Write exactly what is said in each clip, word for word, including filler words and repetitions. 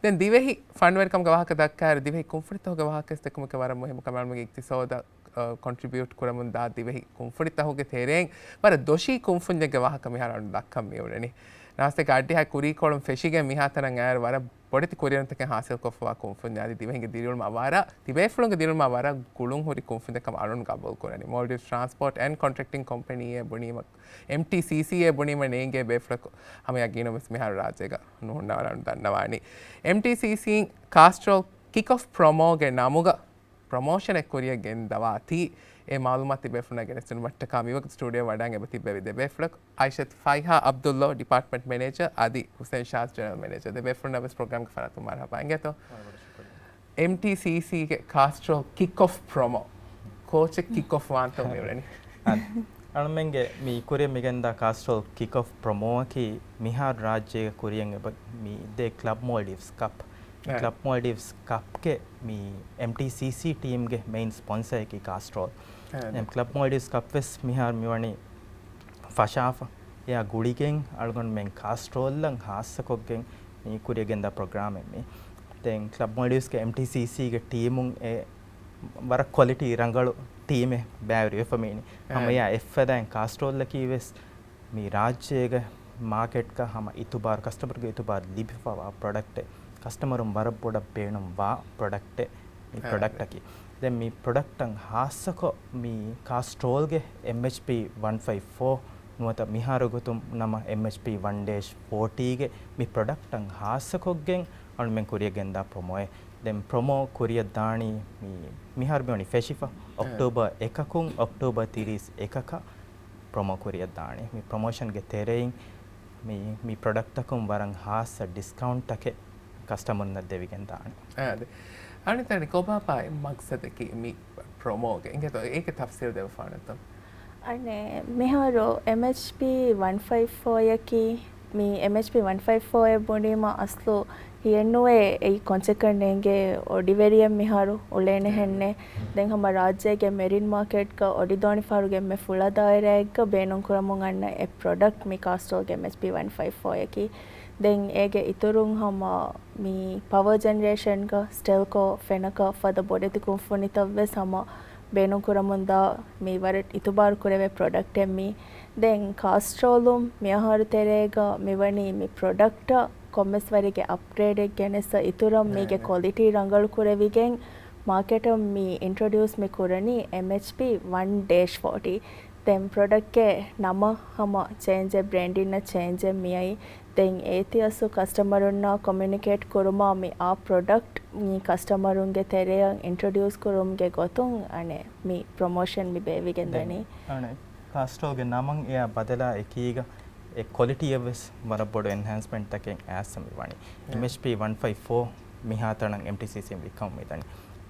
ދެން ދިވެހި ފަންވެރިކަމުގެ ވާހަކަ ދައްކާއިރު، ދިވެހި ކުންފުނިތަކުގެ ވާހަކަ ދެއްކުމަކީ ވަރަށް މުހިއްމު ކަމެއް. އިގްތިސޯދަށް، އަ، ކޮންޓްރިބިއުޓް ކުރަމުންދާ ދިވެހި ކުންފުނިތަކުގެ ތެރެއިން ވަރަށް ދޮށީ ކުންފުންޏެއްގެ ވާހަކަ މިހާރު އަޅުން ދައްކަން މިއުޅެނީ. ރާސްތެކަށް އައްޑިހައި ކުރީކޮޅުން ފެށިގެން މިހާތަނަށް އައިރު ވަރަށް ބޮޑެތި ކުރިއެރުންތަކެއް ހާސިލްކޮށްފަވާ ކުންފުންޏާ އަދި ދިވެހިންގެ ދިރިއުޅުމާ ވަރަށް، ތިބޭފުޅުންގެ ދިރިއުޅުމާ ވަރަށް ގުޅުން ހުރި ކުންފުންޏެއް ކަމަށް އަޅުން ގަބޫލު ކުރަނީ. މޯލްޑިވްސް ޓްރާންސްޕޯޓް އެންޑް ކޮންޓްރެކްޓިން ކޮމްޕެނީއޭ ބުނީމަ، އެމްޓީސީސީއޭ ބުނީމަ ނޭނގޭ ބޭފުޅަކު ހަމަ ޔަގީނުން ވެސް މިހާރު ރާއްޖޭގަ ނުހުންނަވަން ދަންނަވާނީ. އެމްޓީސީސީން ކާސްޓްރޯލް ކިކް އޮފް ޕްރޮމޯގެ ނަމުގަ ޕްރޮމޯޝަނެއް ކުރިއަށް ގެންދަވާތީ، އެ މައުލޫމާތު ތިބޭފުޅުންނާ ގެނެސްދިނުމަށްޓަކާ މިވަގުތު ސްޓޫޑިއޯ ވަޑައިގެން އެބަ ތިއްބެވި ދެބޭފުޅަކު އައިޝަތު ފައިހާ އަބްދުﷲ، ޑިޕާޓްމަންޓް މެނޭޖަރ، އަދި ހުސެން ޝާޒް، ޖެނެރަލް މެނޭޖަރ. ދެބޭފުޅުންނަށް ވެސް ޕްރޮގްރާމްގެ ފަރާތުން މަރުޙަބާ އިނގޭތޯ. އެމްޓީސީސީގެ ކާސްޓްރޯލް ކިކް އޮފް ޕްރޮމޯ ކޯޗެއް ކިކް އޮފް ވާންތޯ މިއުޅެނީ؟ އަދި އަޅުމެންގެ މި ކުރިއަށް މިގެންދާ ކާސްޓްރޯލް ކިކް އޮފް ޕްރޮމޯއަކީ މިހާރު ރާއްޖޭގަ ކުރިއަށް އެބަ މި ދޭ ކްލަބް މޯލްޑިވްސް ކަޕް. އެ. ކްލަބް މޯލްޑިވްސް ކަޕްގެ މި އެމްޓީސީސީ ޓީމްގެ މެއިން ސްޕޮންސަރަކީ ކާސްޓްރޯލް. އެ. އެމް ކްލަބް މޯލްޑިވްސް ކަޕް ވެސް މިހާރު މިވަނީ ފަށާފަ. އެއާ ގުޅިގެން އަޅުގަނޑުމެން ކާސްޓްރޯލްއަށް ހާއްސަކޮށްގެން މި ކުރިއަށް ގެންދާ ޕްރޮގްރާމެއް މީ. ދެން ކްލަބް މޯލްޑިވްސްގެ އެމްޓީސީސީގެ ޓީމުން އެ ވަރަށް ކޮލިޓީ ރަނގަޅު ޓީމެއް ބައިވެރިވެފަ މީނީ. އެ. ހަމަ އެއާ އެއްފަދައިން ކާސްޓްރޯލްއަކީ ވެސް މި ރާއްޖޭގެ މާކެޓްގަ ހަމަ އިތުބާރު، ކަސްޓަމަރުގެ އިތުބާރު ލިބިފަވާ ޕްރޮޑަކްޓެއް، ކަސްޓަމަރުން ވަރަށް ބޮޑަށް ބޭނުންވާ ޕްރޮޑަކްޓެއް މި އެ. ޕްރޮޑަކްޓަކީ. ދެން މި ޕްރޮޑަކްޓަށް ހާއްސަކޮށް މި ކާސްޓްރޯލްގެ އެމްއެޗްޕީ ވަން ފައިވް ފޯ ނުވަތަ މިހާރު ގޮތުން ނަމަ އެމްއެޗްޕީ ވަން ޑޭޝް ފޯޓީގެ މި ޕްރޮޑަކްޓަށް ހާއްސަކޮށްގެން އަޅުމެން ކުރިއަށް ގެންދާ ޕްރޮމޯއެއް. ދެން ޕްރޮމޯ ކުރިއަށް ދާނީ މި، މިހާރު މިވަނީ ފެށިފަ. އެ. އޮކްޓޯބަރ އެކަކުން އޮކްޓޯބަރ ތިރީސް އެކަކަށް ޕްރޮމޯ ކުރިއަށް ދާނީ. މި ޕްރޮމޯޝަންގެ ތެރެއިން މި، މި ޕްރޮޑަކްޓްތަކުން ވަރަށް ހާއްސަ ޑިސްކައުންޓްތަކެއް ކަސްޓަމަރުންނަށް ދެވިގެން ދާނެ. އާދެ. އަނެއް ކޮބާ މަގްސަދަކީ މި ޕްރޮމޯގެ އިނގޭތޯ އޭގެ ތަފްސީލް ދެވިފާނެތޯ؟ އަނެއް މިހާރު އެމްއެޗްޕީ ވަން ފައިވް ފޯއަކީ، މި އެމްއެޗްޕީ ވަން ފައިވް ފޯއޭ ބުނީމަ އަސްލު ހިޔެއްނުވޭ އެއީ ކޮންޗެއްކަން ނޭނގޭ އޮޑިވެރިއެއް މިހާރު އުޅޭނެހެންނެއް. ދެން ހަމަ ރާއްޖޭގެ މެރިން މާކެޓްގަ އޮޑިދޯނި ފަހަރުގެ އެންމެ ފުޅަ ދާއިރާއެއްގަ ބޭނުންކުރަމުން އަންނަ އެއް ޕްރޮޑަކްޓް މި ކާސްޓްރޯލްގެ އެމްއެޗްޕީ ވަން ފައިވް ފޯއަކީ. ދެން އޭގެ އިތުރުން ހަމަ މި ޕަވަރ ޖެނެރޭޝަންގަ ސްޓެލްކޯ ފެނަކަ ފަދަ ބޮޑެތި ކުންފުނިތައް ވެސް ހަމަ ބޭނުންކުރަމުންދާ މި ވަރަށް އިތުބާރު ކުރެވޭ ޕްރޮޑަކްޓެއް މީ. ދެން ކާސްޓްރޯލުން މިއަހަރު ތެރޭގަ މިވަނީ މި ޕްރޮޑަކްޓަށް ކޮންމެސް ވަރެއްގެ އަޕްގްރޭޑެއް ގެނެސް އިތުރަށް މީގެ ކޮލިޓީ ރަނގަޅު ކުރެވިގެން މާކެޓަށް މި އިންޓްރޮޑިއުސް މި ކުރަނީ އެމްއެޗްޕީ ވަން ޑޭޝް ފޯޓީ. ދެން ޕްރޮޑަކްޓްގެ ނަމަށް ހަމަ ޗޭންޖެއް، ބްރޭންޑިންނަށް ޗޭންޖެއް މިއައީ. ދެން އޭތި އަސްލު ކަސްޓަމަރުންނާ ކޮމިއުނިކޭޓް ކުރުމާ މި އާ ޕްރޮޑަކްޓް މި ކަސްޓަމަރުންގެ ތެރެއަށް އިންޓްރޮޑިއުސް ކުރުމުގެ ގޮތުން އަނެއް މި ޕްރޮމޯޝަން މި ބޭއްވިގެން ދެން ދަނީ. އަނެއް ކާސްޓްރޯލްގެ ނަމަށް އެއާ ބަދަލާ އެކީގަ އެ ކޮލިޓީއަށް ވެސް ވަރަށް ބޮޑު އެންހޭންސްމަންޓްތަކެއް އައިސް މި ވަނީ. އެމްއެޗްޕީ ވަން ފައިވް ފޯ މިހާތަނަށް އެމްޓީސީސީން ވިއްކަމުން މިދަނީ.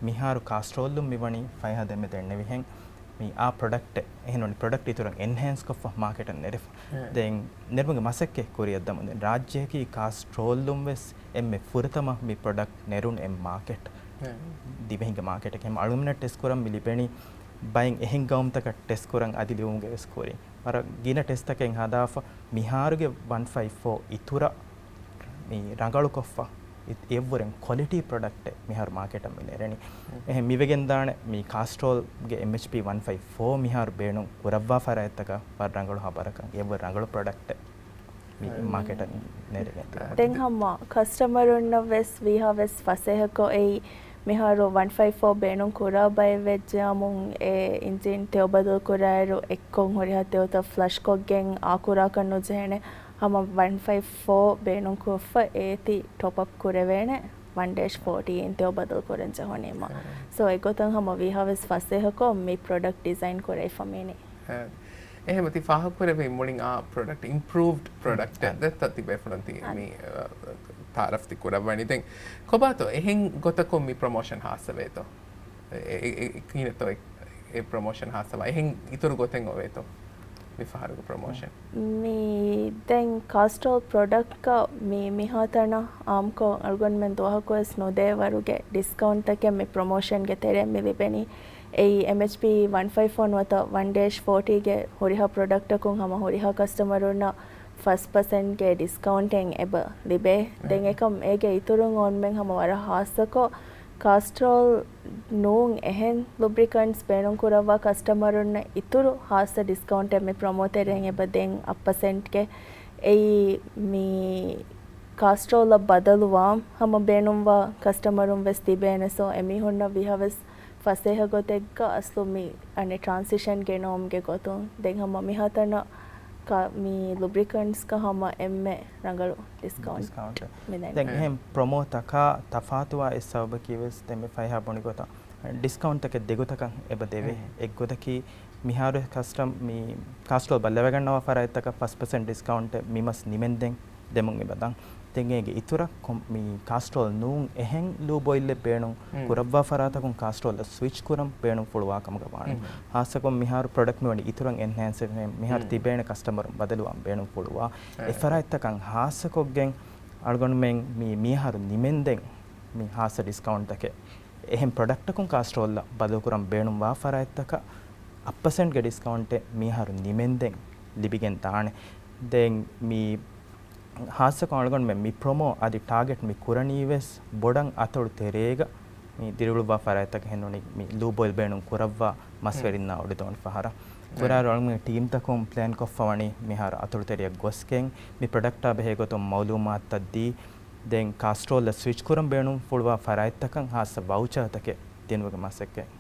މިހާރު ކާސްޓްރޯލުން މިވަނީ ފައިހާ ދެމެދު އެންނެވިހެން މި އާ ޕްރޮޑަކްޓެއް އެހެން ވަނީ ޕްރޮޑަކްޓް އިތުރަށް އެންހޭންސް ކޮށްފަ މާކެޓަށް ނެރެފަ. ދެން ނެރުމުގެ މަސައްކަތް ކުރިއަށްދަމުން ދެން ރާއްޖެއަކީ ކާސްޓްރޯލުން ވެސް އެންމެ ފުރަތަމަ މި ޕްރޮޑަކްޓް ނެރުނު އެއް މާކެޓް. ދިވެހިންގެ މާކެޓަކީ އަޅުގަނޑުމެންނަށް ޓެސްޓް ކުރަން މި ލިބެނީ ބައެއް އެހެން ގައުމުތަކަށް ޓެސްޓް ކުރަން އަދި ލިބުމުގެ ވެސް ކުރިން. ވަރަށް ގިނަ ޓެސްޓްތަކެއް ހަދާފަ މިހާރުގެ ވަން ފައިވް ފޯ އިތުރަށް މި ރަނގަޅުކޮށްފަ އި-، އެއްވުރެން ކޮލިޓީ ޕްރޮޑަކްޓެއް މިހާރު މާކެޓަށް މި ނެރެނީ. އެހެން މިވެގެންދާނެ މި ކާސްޓްރޯލްގެ އެމްއެޗްޕީ ވަން ފައިވް ފޯ މިހާރު ބޭނުން ކުރައްވާ ފަރާތްތަކަށް ވަރަށް ރަނގަޅު ހަބަރަކަށް އެއްވުރެން ރަނގަޅު ޕްރޮޑަކްޓެއް މި މާކެޓަށް ނެރެގެން ދާނެ. ދެން ހަމަ ކަސްޓަމަރުންނަށް ވެސް ވީހާ ވެސް ފަސޭހަކޮށް އެއީ މިހާރު ވަން ފައިވް ފޯ ބޭނުން ކުރާ ބައެއް ވެއްޖެއަމުން އެ އިންޖީން ތެޔޮ ބަދަލު ކުރާއިރު އެއްކޮށް ހުރިހާ ތެޔޮތައް ފްލަޝްކޮށްގެން އާ ކުރާކަށް ނުޖެހޭނެ. ހަމަ ވަން ފައިވް ފޯ ބޭނުން ކޮށްފަ އޭތި ޓޮޕް އަޕް ކުރެވޭނެ ވަން ޑޭޝް ފޯޓީ އިން ތެޔޮ ބަދަލު ކުރަން ޖެހުނީމަ. ސޯ އެގޮތަށް ހަމަ ވީހާ ވެސް ފަސޭހަކޮށް މި ޕްރޮޑަކްޓް ޑިޒައިން ކުރެވިފަ މީނީ. އެހެން ތި ފާހަގަކުރެއްވީ މުޅިން އާ ޕްރޮޑަކްޓް، އިމްޕްރޫވްޑް ޕްރޮޑަކްޓް ދެއްތަ ތިބޭފުޅުން ތި މި، އަ، ތައާރަފްތި ކުރައްވަނީ. ދެން ކޮބާތޯ އެހެން ގޮތަކުން މި ޕްރޮމޯޝަން ހާއްސަވޭތޯ؟ އެ، އެ، އެ، ކިހިނެއްތޯ އެ، އެ ޕްރޮމޯޝަން ހާއްސަވާ؟ އެހެން އިތުރު ގޮތެއް އޮވޭތޯ މި ފަހަރުގެ ޕްރޮމޯޝަން؟ މި ދެން ކާސްޓްރޯލް ޕްރޮޑަކްޓްގަ މި މިހާތަނަށް އާއްމުކޮށް އަޅުގަނޑުމެން ދުވަހަކުވެސް ނުދޭ ވަރުގެ ޑިސްކައުންޓްތަކެއް މި ޕްރޮމޯޝަންގެ ތެރެއިން މި ލިބެނީ. އެއީ އެމްއެޗްޕީ ވަން ފައިވް ފޯ ނުވަތަ ވަން ޑޭޝް ފޯޓީގެ ހުރިހާ ޕްރޮޑަކްޓަކުން ހަމަ ހުރިހާ ކަސްޓަމަރުންނަށް ފަސް ޕަސެންޓްގެ ޑިސްކައުންޓެއް އެބަ ލިބޭ. ދެން އެކަމް އޭގެ އިތުރުން އޮންމެން ހަމަ ވަރަށް ހާއްސަކޮށް ކާސްޓްރޯލް ނޫން އެހެން ލުބްރިކަންޓްސް ބޭނުން ކުރައްވާ ކަސްޓަމަރުންނަށް އިތުރު ހާއްސަ ޑިސްކައުންޓެއް މި ޕްރޮމޯ ތެރެއިން އެބަ ދޭން އަށް ޕަސެންޓްގެ. އެއީ މި ކާސްޓްރޯލަށް ބަދަލުވާން ހަމަ ބޭނުންވާ ކަސްޓަމަރުން ވެސް ތިބޭނެ. ސޯ އެމީހުންނަށް ވީހާވެސް ފަސޭހަ ގޮތެއްގަ އަސްލު މި އަނެއް ޓްރާންސިޝަން ގެނައުމުގެ ގޮތުން ދެން ހަމަ މިހާތަނަށް ކަ-، މި ލުބްރިކަންޓްސްގަ ހަމަ އެންމެ ރަނގަޅު ޑިސްކައުންޓް ޑިސްކައުންޓް. މިދެން. ދެން އެހެން ޕްރޮމޯ ތަކާ ތަފާތުވާ އެއް ސަބަބަކީ ވެސް ދެން މި ފައިހާ ބުނި ގޮތަށް ޑިސްކައުންޓްތަކެއް ދެގޮތަކަށް އެބަ ދެވޭ. އެއްގޮތަކީ މިހާރު ކަސްޓަމް މި ކާސްޓްރޯލް ބައްލަވަގަންނަވާ ފަރާތްތަކަށް ފަސް ޕަސެންޓް ޑިސްކައުންޓެއް މި މަސް ނިމެންދެން ދެމުން އެބަ ދަން. ދެން އޭގެ އިތުރަށް ކޮން-، މި ކާސްޓްރޯލް ނޫން އެހެން ލޫބް އޮއިލްއެއް ބޭނުން ކުރައްވާ ފަރާތަކުން ކާސްޓްރޯލްއަށް ސްވިޗް ކުރަން ބޭނުންފުޅުވާ ކަމުގަ ވާނެ. ހާއްސަކޮށް މިހާރު ޕްރޮޑަކްޓް މިވަނީ އިތުރަށް އެންހޭންސް ވެ، މިހާރު ތިބޭނެ ކަސްޓަމަރުން ބަދަލުވާން ބޭނުންފުޅުވާ އެ ފަރާތްތަކަށް ހާއްސަކޮށްގެން އަޅުގަނޑުމެން މި މިހާރު ނިމެންދެން މި ހާއްސަ ޑިސްކައުންޓްތަކެއް އެހެން ޕްރޮޑަކްޓަކުން ކާސްޓްރޯލްއަށް ބަދަލުކުރަން ބޭނުންވާ ފަރާތްތަކަށް އަށް ޕަސެންޓްގެ ޑިސްކައުންޓެއް މިހާރު ނިމެންދެން ލިބިގެން ދާނެ. ދެން މި ހާއްސަކޮށް އަޅުގަނޑުމެން މި ޕްރޮމޯ އަދި ޓާގެޓް މި ކުރަނީ ވެސް ބޮޑަށް އަތޮޅު ތެރޭގަ މި ދިރިއުޅުއްވާ ފަރާތްތަކަށް ހެންނޫނީ މި ލޫބް އޮއިލް ބޭނުން ކުރައްވާ މަސްވެރިންނާ އޮޑިދޯނި ފަހަރަށް. ކުރާއިރު އަޅުގަނޑު ޓީމްތަކުން ޕްލޭން ކޮށްފަ ވަނީ މިހާރު އަތޮޅު ތެރެއަށް ގޮސްގެން މި ޕްރޮޑަކްޓާ ބެހޭ ގޮތުން މައުލޫމާތުތައް ދީ، ދެން ކާސްޓްރޯލްއަށް ސްވިޗް ކުރަން ބޭނުންފުޅުވާ ފަރާތްތަކަށް ހާއްސަ ވައުޗާތަކެއް ދިނުމުގެ މަސައްކަތް.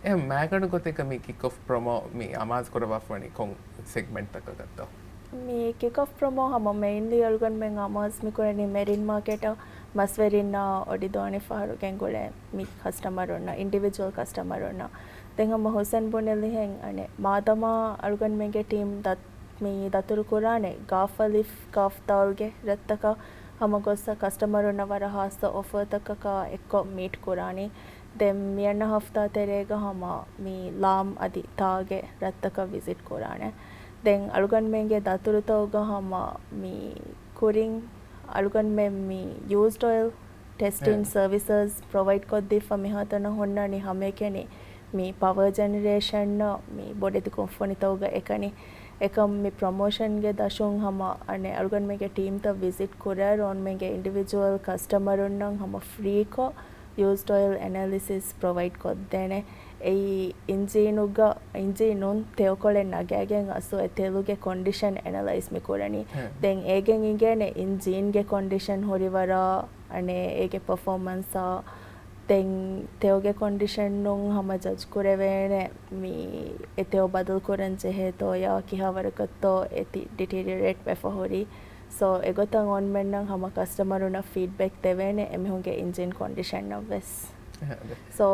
އެހެން މައިގަނޑު ގޮތެއްގަ މި ކިކް އޮފް ޕްރޮމޯ މި އަމާޒު ކުރައްވާފަ ވަނީ ކޮން ސެގްމެންޓްތަކަކަށްތޯ؟ މި ކިކް އޮފް ޕްރޮމޯ ހަމަ މެއިންލީ އަޅުގަނޑުމެން އަމާޒު މި ކުރަނީ މެރިން މާކެޓަށް މަސްވެރިންނާ އޮޑިދޯނި ފަހަރު ގެންގުޅޭ މި ކަސްޓަމަރުންނަށް، އިންޑިވިޖުއަލް ކަސްޓަމަރުންނަށް. ދެން ހަމަ ހުސެން ބުނެލިހެން އަނެއް މާދަމާ އަޅުގަނޑުމެންގެ ޓީމް ދަތް-، މި ދަތުރު ކުރާނެ ގާފަ ލީފް ކާފް ދާލްގެ ރަށްތަކަށް ހަމަ ގޮއްސަ ކަސްޓަމަރުންނަށް ވަރަށް ހާއްސަ އޮފަރތަކަކާ އެއްކޮށް މީޓް ކުރާނީ. ދެން މިއަންނަ ހަފްތާ ތެރޭގަ ހަމަ މި ލާމް އަދި ތާގެ ރަށްތަކަށް ވިޒިޓް ކުރާނެ. ދެން އަޅުގަނޑުމެންގެ ދަތުރުތަކުގަ ހަމަ މި ކުރިން އަޅުގަނޑުމެން މި ޔޫސްޑް އޮއިލް ޓެސްޓިން ސަރވިސަސް ޕްރޮވައިޑް ކޮށްދީފަ މިހާތަނަށް ހުންނަނީ ހަމައެކަނި މި ޕަވަރ ޖެނެރޭޝަން މި ބޮޑެތި ކުންފުނިތަކުގަ އެކަނި. އެކަމް މި ޕްރޮމޯޝަންގެ ދަށުން ހަމަ އަނެއް އަޅުގަނޑުމެންގެ ޓީމްތައް ވިޒިޓް ކުރާއިރު އަޅުގަނޑުމެންގެ އިންޑިވިޖުއަލް ކަސްޓަމަރުންނަށް ހަމަ ފްރީކޮށް ޔޫސްޑް އޮއިލް އެނަލިސިސް ޕްރޮވައިޑް ކޮށްދޭނެ. އެއީ އިންޖީނުގަ، އިންޖީނުން ތެޔޮކޮޅެއް ނަގާގެން އަސްލު އެ ތެލުގެ ކޮންޑިޝަން އެނަލައިޒް މި ކުރަނީ. ދެން އޭގެން އިނގޭނެ އިންޖީންގެ ކޮންޑިޝަން ހުރިވަރާ، އަނެއް އޭގެ ޕަފޯމަންސާ، ދެން ތެޔޮގެ ކޮންޑިޝަނުން ހަމަ ޖަޖް ކުރެވޭނެ މި އެ ތެޔޮ ބަދަލު ކުރަން ޖެހޭތޯ ޔާ ކިހާ ވަރަކަށްތޯ އެތި ޑިޓީރިއަރޭޓް ވެފަ ހުރީ. ސޯ އެގޮތަށް އޮންމެންނަށް ހަމަ ކަސްޓަމަރުންނަށް ފީޑްބެކް ދެވޭނެ އެމީހުންގެ އިންޖިން ކޮންޑިޝަންނަށް ވެސް. ސޯ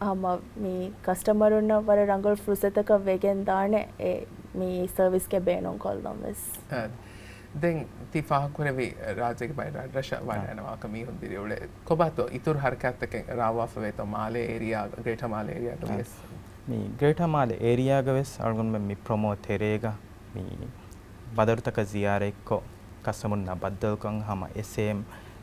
ހަމަ މި ކަސްޓަމަރުންނަށް ވަރަށް ރަނގަޅު ފުރުސަތަކަށް ވެގެން ދާނެ އެ މި ސަރވިސްގެ ބޭނުން ކޮށްލަން ވެސް. ދެން ތި ފާހަގަކުރެއްވި ރާއްޖޭގެ ބައި ރަށްރަށަށް ވަންނާނެ ވާހަކަ މީހުން ދިރިއުޅޭ. ކޮބާތޯ އިތުރު ހަރަކާތްތަކެއް ރާވާފަ ވޭތޯ މާލޭ އޭރިއާ، ގްރޭޓަ މާލޭ އޭރިއާގަ ވިޔަސް؟ މި ގްރޭޓަ މާލޭ އޭރިއާގަ ވެސް އަޅުގަނޑުމެން މި ޕްރޮމޯ ތެރޭގަ މި ބަދަރުތަކަށް ޒިޔާރަތްކޮށް، ކަސްޓަމަރުންނާ ބައްދަލުކަން ހަމަ އެސޭމް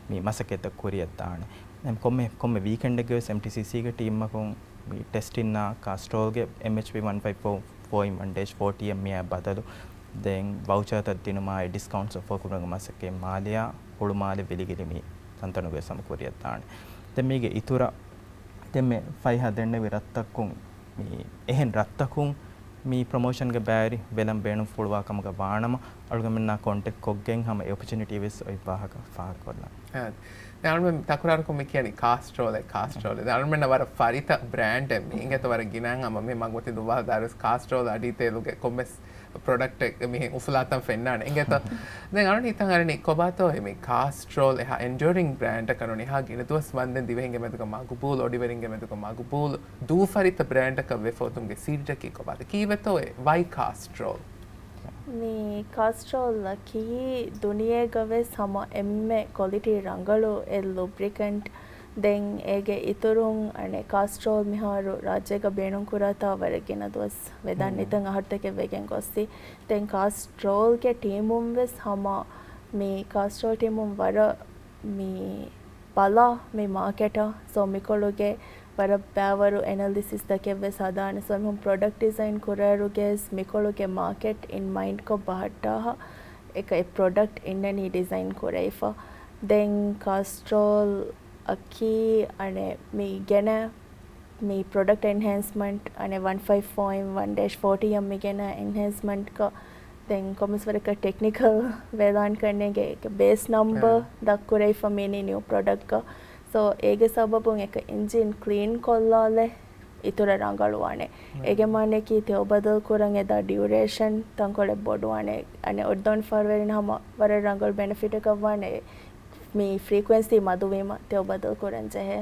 މި މަސައްކަތްތައް ކުރިއަށް ދާނެ. އެހެން ކޮންމެ، ކޮންމެ ވީކެންޑެއްގެ ވެސް އެމްޓީސީސީގެ ޓީމަކުން މި ޓެސްޓިންއާ ކާސްޓްރޯލްގެ އެމްއެޗްޕީ ވަން ފައިވް ފޯ ފޯ އިން ވަން ޑޭޝް ފޯޓީއަށް މިއާ ބަދަލު، ދެން ވައުޗާތައް ދިނުމާއި ޑިސްކައުންޓްސް އޮފަރ ކުރުމުގެ މަސައްކަތް މާލެއާ ހުޅުމާލެ ވިލިގިލި މި ތަންތަނުގެ ވެސް ހަމަ ކުރިއަށް ދާނެ. ދެން މީގެ އިތުރަށް ދެންމެ ފައިހާ ދެންނެވި ރަށްތަކުން މި އެހެން ރަށްތަކުން މި ޕްރޮމޯޝަންގެ ބައިވެރި ވެލަން ބޭނުންފުޅުވާ ކަމުގަ ވާނަމަ، އަޅުގަނޑުމެންނާ ކޮންޓެކްޓް ކޮށްގެން ހަމަ އެ އޮޕޮޗުނިޓީ ވެސް އޮތް ވާހަކަ ފާހަގަކޮށްލަން. އާ، ދެން އަޅުގަނޑުމެން ތަކުރާރުކޮށް މި ކިޔަނީ ކާސްޓްރޯލް، ކާސްޓްރޯލް. ދެން އަޅުގަނޑުމެންނަށް ވަރަށް ފަރިތަ ބްރޭންޑެއް މީ. އިނގޭތޯ ވަރަށް ގިނައިން ހަމަ މި މަގުމަތި ދުވާލު ދާއިރު ކާސްޓްރޯލް އަޑީ ތޭލުގެ ކޮންމެސް ޕްރޮޑަކްޓެއް މިހެން އުފުލާތަން ފެންނާނެ. އިނގޭތޯ؟ ދެން އަޅުން ހިތަށް އަރަނީ ކޮބާތޯ މި ކާސްޓްރޯލް އެހާ އެންޑިއަރިން ބްރޭންޑަކަށް ނޫން އެހާ ގިނަ ދުވަސް ވަންދެން ދިވެހިންގެ މެދުގަ މަގުބޫލު، އޮޑިވެރިންގެ މެދުގަ މަގުބޫލު، ދޫފަރިތަ ބްރޭންޑަކަށް ވެފަ އޮތުމުގެ ސިއްރަކީ ކޮބާތޯ؟ ކީއްވެތޯ އެ ވައި ކާސްޓްރޯލް؟ މި ކާސްޓްރޯލްއަކީ ދުނިޔޭގަ ވެސް ހަމަ އެންމެ ކޮލިޓީ ރަނގަޅު އެއް ލުބްރިކަންޓް. ދެން އޭގެ އިތުރުން އަނެއް ކާސްޓްރޯލް މިހާރު ރާއްޖޭގަ ބޭނުންކުރާތާ ވަރަށް ގިނަ ދުވަސް ވެދާނެ. ނިތަން އަހަރުތަކެއް ވެގެން ގޮއްސި. ދެން ކާސްޓްރޯލްގެ ޓީމުން ވެސް ހަމަ މި ކާސްޓްރޯލް ޓީމުން ވަރަށް މި ބަލާ މި މާކެޓަށް. ސޯ މިކޮޅުގެ ވަރަށް ބައިވަރު އެނަލިސިސްތަކެއް ވެސް ހަދާނެ. ސޯ އެމީހުން ޕްރޮޑަކްޓް ޑިޒައިން ކުރާއިރުގެ ވެސް މިކޮޅުގެ މާކެޓް އިން މައިންޑްކޮށް ބަހައްޓާހަ އެކަ އެ ޕްރޮޑަކްޓް އިންނަނީ ޑިޒައިން ކުރެވިފަ. ދެން ކާސްޓްރޯލް އަކީ އަނެއް މި ގެނަ މި ޕްރޮޑަކްޓް އެންހޭންސްމަންޓް އަނެއް ވަން ފައިވް ފޯ އިން ވަން ޑޭޝް ފޯޓީ އަށް މި ގެނަ އެންހޭންސްމަންޓްގަ. ދެން ކޮންމެސް ވަރަކަށް ޓެކްނިކަލް ވެލާން ކަންނޭނގެ ބޭސް ނަމްބަރ ދަށްކުރެވިފަ މި ނިއު ޕްރޮޑަކްޓްގަ. ސޯ އޭގެ ސަބަބުން އެކަ އިންޖިން ކްލީން ކޮށްލާލެ އިތުރަށް ރަނގަޅުވާނެ. އޭގެ މާނައަކީ ތެޔޮ ބަދަލު ކުރަން އެދާ ޑިއުރޭޝަން ތަންކޮޅެއް ބޮޑުވާނެ. އަނެއް އޮޑްދޯން ފަރުވެރިން ހަމަ ވަރަށް ރަނގަޅު ބެނެފިޓަކަށް ވާނެ މި ފްރީކުއެންސީ މަދުވީމަ ތެޔޮ ބަދަލު ކުރަން ޖެހޭ.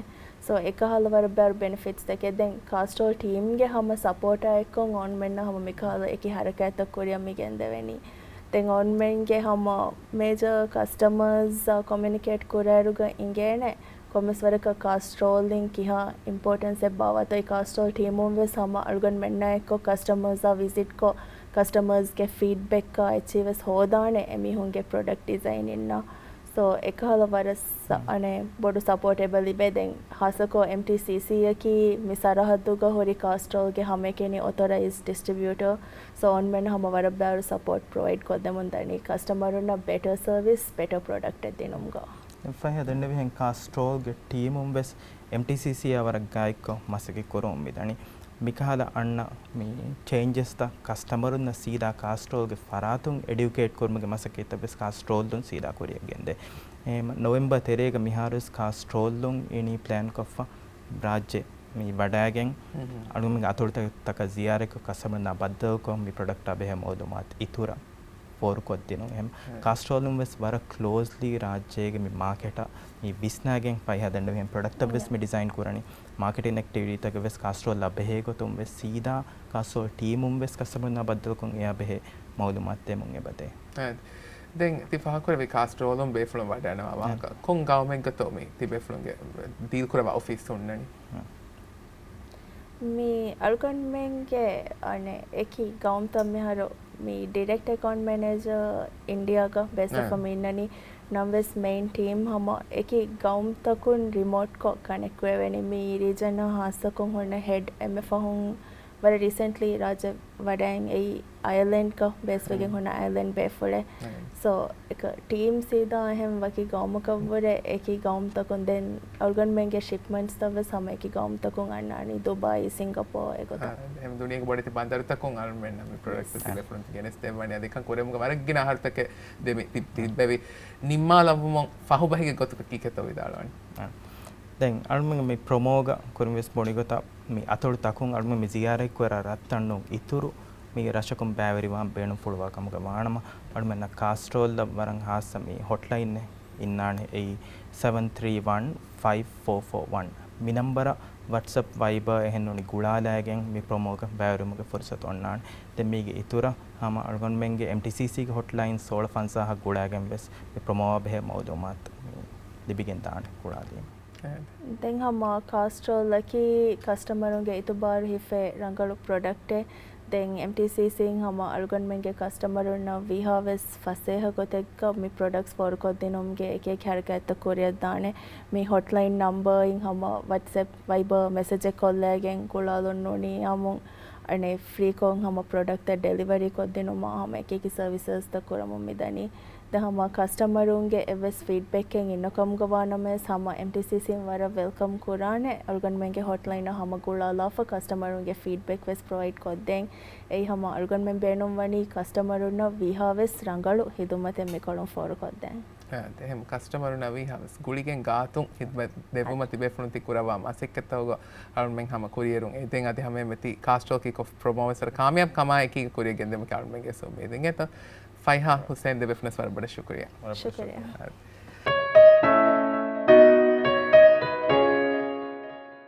ސޯ އެކަހަލަ ވަރަށް ބާރު ބެނެފިޓްސް ތަކެއް. ދެން ކާސްޓްރޯލް ޓީމްގެ ހަމަ ސަޕޯޓާ އެއްކޮށް އޮންމެންނަށް ހަމަ މިކަހަލަ އެކި ހަރަކާތްތައް ކުރިއަށް މި ގެންދެވެނީ. ދެން އޮންމެންގެ ހަމަ މޭޖަރ ކަސްޓަމަރސް ކޮމިއުނިކޭޓް ކުރާއިރުގަ އިނގޭނެ ކޮންމެސް ވަރަކަށް ކާސްޓްރޯލްއިން ކިހާ އިމްޕޯޓެންސް އެއް ބާވަތޯ. އެ ކާސްޓްރޯލް ޓީމުން ވެސް ހަމަ އަޅުގަނޑުމެންނާ އެއްކޮށް ކަސްޓަމަރސްއާ ވިޒިޓްކޮށް ކަސްޓަމަރސްގެ ފީޑްބެކްއާ އެއްޗިހި ވެސް ހޯދާނެ އެމީހުންގެ ޕްރޮޑަކްޓް ޑިޒައިންއިންނާ. ސޯ އެކަހަލަ ވަރަށް ސަ-، އަނެއް ބޮޑު ސަޕޯޓެއް އެބަ ލިބޭ. ދެން ހާއްސަކޮށް އެމްޓީސީސީއަކީ މި ސަރަހައްދުގަ ހުރި ކާސްޓްރޯލްގެ ހަމައެކަނި އޮތަރައިޒް ޑިސްޓްރިބިއުޓަރ. ސޯ އޮންމެން ހަމަ ވަރަށް ބާރު ސަޕޯޓް ޕްރޮވައިޑް ކޮށްދެމުން ދަނީ ކަސްޓަމަރުންނަށް ބެޓަރ ސަރވިސް، ބެޓަރ ޕްރޮޑަކްޓެއް ދިނުމުގަ. ފަހި ދެންނެވިހެން ކާސްޓްރޯލްގެ ޓީމުން ވެސް އެމްޓީސީސީއާ ވަރަށް ގާތްކޮށް މަސައްކަތް ކުރަމުން މިދަނީ. މިކަހަލަ އަންނަ މި ޗޭންޖެސްތައް ކަސްޓަމަރުންނަށް ސީދާ ކާސްޓްރޯލްގެ ފަރާތުން އެޑިއުކޭޓް ކުރުމުގެ މަސައްކަތްތައް ވެސް ކާސްޓްރޯލްއުން ސީދާ ކުރިއަށް ގެންދޭ. އެހެން ނޮވެމްބަރ ތެރޭގަ މިހާރުވެސް ކާސްޓްރޯލްއުން އިނީ ޕްލޭންކޮށްފަ ރާއްޖެ މި ވަޑައިގެން އަޅުގަނޑުމެންގެ އަތޮޅުތަކަށް ޒިޔާރަތްކޮށް ކަސްޓަމަރުންނާ ބައްދަލުކޮށް މި ޕްރޮޑަކްޓާ ބެހޭ މައުލޫމާތު އިތުރަށް ފޯރުކޮށްދިނުން. އެހެން ކާސްޓްރޯލްއުން ވެސް ވަރަށް ކްލޯސްލީ ރާއްޖޭގެ މި މާކެޓަށް މި ވިސްނާގެން ފަހި ހަދަން އެހެން ޕްރޮޑަކްޓްތައް ވެސް މި ޑިޒައިން ކުރަނީ. މާކެޓިން އެކްޓިވިޓީތަކެއް ވެސް ކާސްޓްރޯލްއާ ބެހޭ ގޮތުން ވެސް ސީދާ ކާސްޓްރޯލް ޓީމުން ވެސް ކަސްޓަމަރުންނާ ބައްދަލުކޮށް އެއާ ބެހޭ މައުލޫމާތު ދެމުން އެބަދޭ. އެ، ދެން ތި ފާހަގަކުރެއްވި ކާސްޓްރޯލުން ބޭފުޅުން ވަޑައިގަންނަވާ ވާހަކަ ކޮން ގައުމެއްގަތޯ މި ތި ބޭފުޅުންގެ ޑީލް ކުރައްވާ އޮފީސް ހުންނަނީ؟ މި އަޅުގަނޑުމެންގެ އަނެއް އެކި ގައުމުތައް މިހާރު މި ޑިރެކްޓް އެކައުންޓް މެނޭޖަރ އިންޑިއާގަ ބޭސްވެފަ މި އިންނަނީ. ނަމަވެސް މެއިން ޓީމް ހަމަ އެކި ގައުމުތަކުން ރިމޯޓްކޮށް ކަނެކްޓް ވެވެނީ. މި ރީޖަނަށް ހާއްސަކޮށް ހުންނަ ހެޑް އެންމެ ފަހުން ވަރަށް ރީސެންޓްލީ ރާއްޖެ ވަޑައިގެން އެއީ އަޔަލެންޑްގަ ބޭސްވެގެން ހުންނަ އަޔަލެންޑް ބޭފުޅެއް. ސޯ އެކަ ޓީމް ސީދާ އެހެން ވަކި ގައުމަކަށްވުރެ އެކި ގައުމުތަކުން ދެން އަޅުގަނޑުމެންގެ ޝިޕްމަންޓްސްތައް ވެސް ހަމަ އެކި ގައުމުތަކުން އަންނާނީ ދުބާއި، ސިންގަޕޯ އެގޮތަށް. އެހެން ދުނިޔޭގެ ބޮޑެތި ބަނދަރުތަކުން އަޅުގަނޑުމެންނަށް މި ޕްރޮޑަކްޓް ތި ބޭފުޅުން ގެނެސްދެއްވަނީ. އަދި ކަން ކުރެމުގެ ވަރަށް ގިނަ އަހަރުތަކެއް ދެމި ތި-، ތިއްބެވި. ނިންމާލައްވުމުން ފަހުބަހެއްގެ ގޮތުގަ ކީކޭތޯ ވިދާޅުވަނީ؟ ދެން އަޅުމެން މި ޕްރޮމޯގަ ކުރިން ވެސް ބުނި ގޮތަށް މި އަތޮޅު ތަކުން އަޅުމެން މި ޒިޔާރަތް ކުރާ ރަށްތައްނު އިތުރު މި ރަށަކުން ބައިވެރިވާން ބޭނުންފުޅުވާ ކަމުގަ ވާނަމަ، އަޅުމެންނަށް ކާސްޓްރޯލްއަށް ވަރަށް ހާއްސަ މި ހޮޓްލައިންއެއް އިންނާނެ. އެއީ ސެވަން ތްރީ ވަން ފައިވް ފޯ ފޯ ވަން. މި ނަންބަރަށް ވަޓްސްއެޕް، ވައިބަރ އެހެން ނޫނީ ގުޅާލައިގެން މި ޕްރޮމޯގަ ބައިވެރިވުމުގެ ފުރުސަތު އޮންނާނެ. ދެން މީގެ އިތުރަށް ހަމަ އަޅުގަނޑުމެންގެ އެމްޓީސީސީގެ ހޮޓްލައިން ސޯޅަ ފަންސާހަށް ގުޅާގެން ވެސް މި ޕްރޮމޯއާ ބެހޭ މައުލޫމާތު ލިބިގެން ދާނެ ގުޅާލީމަ. ދެން ހަމަ ކާސްޓްރޯލްއަކީ ކަސްޓަމަރުންގެ އިތުބާރު ހިފޭ ރަނގަޅު ޕްރޮޑަކްޓެއް. ދެން އެމްޓީސީސީން ހަމަ އަޅުގަނޑުމެންގެ ކަސްޓަމަރުންނަށް ވީހާވެސް ފަސޭހަ ގޮތެއްގަ މި ޕްރޮޑަކްޓްސް ފޯރުކޮށްދިނުމުގެ އެކިއެކި ހަރަކާތްތައް ކުރިއަށްދާނެ. މި ހޮޓްލައިން ނަންބަރއިން ހަމަ ވަޓްސްއެޕް، ވައިބަރ މެސެޖެއް ކޮށްލައިގެން ގުޅާލުން ނޫނީ އާއްމުން އަނެއް ފްރީކޮށް ހަމަ ޕްރޮޑަކްޓްތައް ޑެލިވަރީ ކޮށްދިނުމަށް ހަމަ އެކިއެކި ސަރވިސަސްތައް ކުރަމުން މިދަނީ. ދެން ހަމަ ކަސްޓަމަރުންގެ އެއްވެސް ފީޑްބެކެއް އިންނަ ކަމުގަ ވާނަމަވެސް ހަމަ އެމްޓީސީސީން ވަރަށް ވެލްކަމް ކުރާނެ އަޅުގަނޑުމެންގެ ހޮޓްލައިނަށް ހަމަ ގުޅާލާފަ ކަސްޓަމަރުންގެ ފީޑްބެކް ވެސް ޕްރޮވައިޑް ކޮށްދޭން. އެއީ ހަމަ އަޅުގަނޑުމެން ބޭނުންވަނީ ކަސްޓަމަރުންނަށް ވީހާވެސް ރަނގަޅު ހިދުމަތެއް މިކޮޅުން ފޯރުކޮށްދޭން. އެ، އެހެން ކަސްޓަމަރުންނަށް ވީހާވެސް ގުޅިގެން ގާތުން ހިދުމަތް ދެއްވުމަށް ތިބޭފުޅުން ތި ކުރައްވާ މަސައްކަތްތަކުގަ އަޅުމެން ހަމަ ކުރިއެރުން އެދެން. އަދި ހަމައެންމެ ތި ކާސްޓްރޯލް ކީކް އޮފް ޕްރޮމޯ ވެސް ވަރަށް ކާމިޔާބު ކަމާއެކީގަ ކުރިއަށް ގެންދެވުމަކީ އަޅުމެންގެ އުއްމީދެއް. އެތަ ފައިހާ ހުސެން ދެބޭފުޅުންނަށް ވަރަށް ބޮޑަށް ޝުކުރިއްޔާ. ޝުކުރިއްޔާ.